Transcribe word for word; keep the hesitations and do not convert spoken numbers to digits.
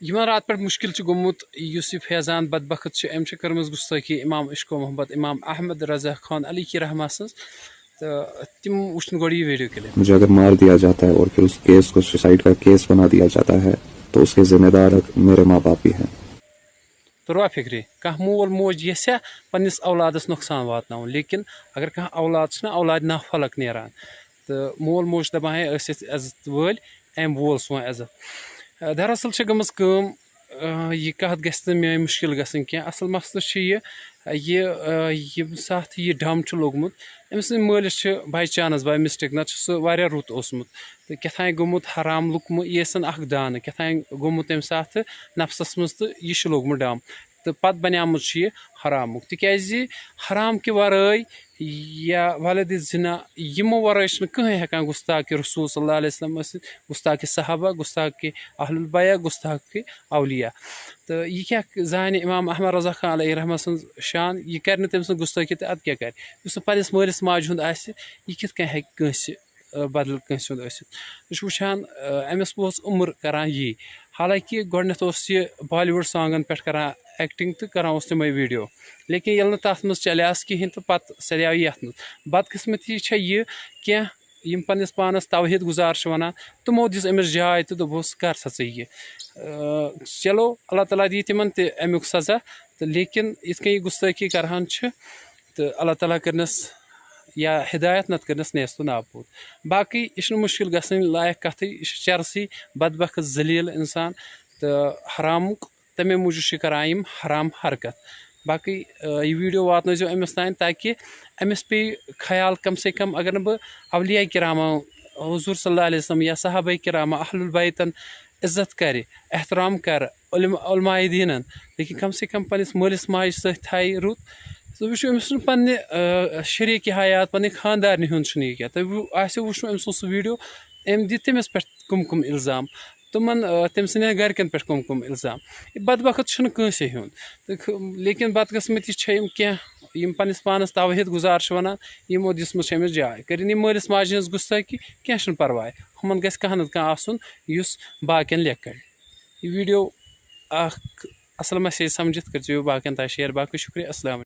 یِمن راتہٕ پٮ۪ٹھ مُشکِل چھُ گوٚمُت، یُس یہِ فیضان بدبخت چھُ، أمۍ چھِ کٔرمٕژ گُستٲخی امام عشق محمد، امام احمد رضا خان علی کی رحمہ سٕنٛز۔ تہٕ تِم وٕچھن گۄڈٕ یہِ video clip۔ मुझे अगर मार दिया जाता है और फिर उस केस को सुसाइड का केस बना दिया जाता है, तो उसके जिम्मेदार मेरे माँ बाप भी हैं। تہٕ روا فِکرِ، کانٛہہ مول موج یژھِ پننِس اولادس نۄقصان واتناوُن، لیکن اگر کانٛہہ اولاد چھُنہ اولادِ نافعلک نیران، تہٕ مول موج چھُ دپان، ہے، أسۍ ٲسۍ عزت وٲلۍ، أمۍ وول سون عزت۔ دراصل چھِ گٔمٕژ کٲم، آ، یہِ کتھ گژھِ نہٕ میٲنۍ مُشکِل گژھٕنۍ کینٛہہ۔ اصل مسلہٕ چھُ یہِ، یہِ، آ، ییٚمہِ ساتہٕ یہِ ڈم چھُ لوٚگمُت، أمۍ سٕنٛدِ مٲلِس چھُ by chance، by mistake، نتہٕ چھُ سُہ واریاہ رُت اوسمُت۔ تہٕ کیٛاہ تام گوٚمُت حرام لوٚگمُت، یہِ ٲسِن اکھ دانہٕ، کیٛاہ تام گوٚمُت تٔمۍ ساتہٕ نفسس منٛز، تہٕ یہِ چھُ لوٚگمُت ڈم۔ تہٕ پتہٕ بنیومُت چھُ یہِ حرامُک، تِکیٛازِ حرام کہِ ورٲے یا ولد زنا، یِمو ورٲے چھُنہٕ کٕہٕنۍ ہٮ۪کان گُستاخِ رسول صلی اللہ علیہ وسلم ٲسِتھ، گُستاخِ صحابہ، گُستاخِ اہل البیت، گُستاخِ اولیاء۔ تہٕ یہِ کیٛاہ زانہِ امام احمد رضا خان علیہ رحمہ سٕنٛز شان، یہِ کرِ نہٕ تٔمۍ سٕنٛز گُستٲخی تہٕ ادٕ کیٛاہ کرِ؟ یُس نہٕ پننِس مٲلِس ماجہِ ہُنٛد آسہِ، یہِ کِتھ کٔنۍ ہیٚکہِ کٲنٛسہِ، آ، بدل کٲنٛسہِ ہُنٛد ٲسِتھ؟ ژٕ چھُکھ وٕچھان، آ، أمِس اوس عمر کران یی، حالانکہِ گۄڈٕنٮ۪تھ اوس یہِ Bollywood songن پٮ۪ٹھ کران acting تہٕ کران اوس تِمے video، لیکن ییٚلہِ نہٕ تتھ منٛز چلیس کِہینۍ تہٕ پتہٕ سریاو یتھ منٛز۔ بدقسمتی چھےٚ یہِ، کینٛہہ یِم پننِس پانس توحید گزار چھِ ونان، تِمو دِژ أمِس جاے تہٕ دوٚپُس، کر سا ژٕ یہِ۔ آ، چلو، اللہ تعالیٰ دِیہِ تِمن تہِ امیُک سزا، تہٕ لیکن یِتھ کٔنۍ یہِ گُستٲخی کرہان چھِ، تہٕ اللہ تعالیٰ کٔرنَس یا ہدایت، نتہٕ کٔرنَس نیست و نابود۔ باقٕے یہِ چھُنہٕ مُشکِل گژھٕنۍ لایق کتھٕے، یہِ چھُ چرسی، بدبخت، ذلیل انسان تہٕ حرامُک، تمے موٗجوٗب چھِ کران یِم حرام حرکت۔ باقٕے، آ، یہِ video واتنٲیزیو أمِس تام، تاکہِ أمِس پیٚیہِ خیال، کم سے کم اگر نہٕ بہٕ اولیاء کرامہ، حضور صلی اللہ علیہ وسلم یا صحابہ کرامہ، اہل البیتن عزت کرِ، احترام کرِ، علم-، علماء دیٖنن، لیکن کم سے کم پننِس مٲلِس ماجہِ سۭتۍ تھایہِ رُت۔ تُہۍ وٕچھِو، أمِس چھُنہٕ پننہِ، آ، شریٖکہِ حیات، پننہِ خاندارنہِ ہُنٛد چھُنہٕ یہِ کینٛہہ۔ تۄہہِ وُ-، آسیو وٕچھمُت أمۍ سُنٛد سُہ video، أمۍ دِتۍ تٔمِس پٮ۪ٹھ کم کم الزام، تِمن، آ، تٔمۍ سٕنٛدٮ۪ن گرِکٮ۪ن پٮ۪ٹھ کم کم الزام۔ یہِ بدبخت چھُنہٕ کٲنٛسے ہُنٛد۔ تہٕ خ-، لیکن بدقسمتی چھےٚ، یِم کینٛہہ یِم پننِس پانس توحید گزار چھِ ونان، یِمو دِژمٕژ چھےٚ أمِس جاے۔ کٔرِن یِم مٲلِس ماجہِ ہٕنٛز گُستٲخی، کینٛہہ چھُنہٕ پرواے، ہُمن گژھِ کانٛہہ نتہٕ کانٛہہ آسُن یُس باقین لیکھِ کرِ۔ یہِ video اکھ اصل message سمجھِتھ کٔرۍزیو باقین تام share۔ باقٕے شُکریہ، السلام علیکم۔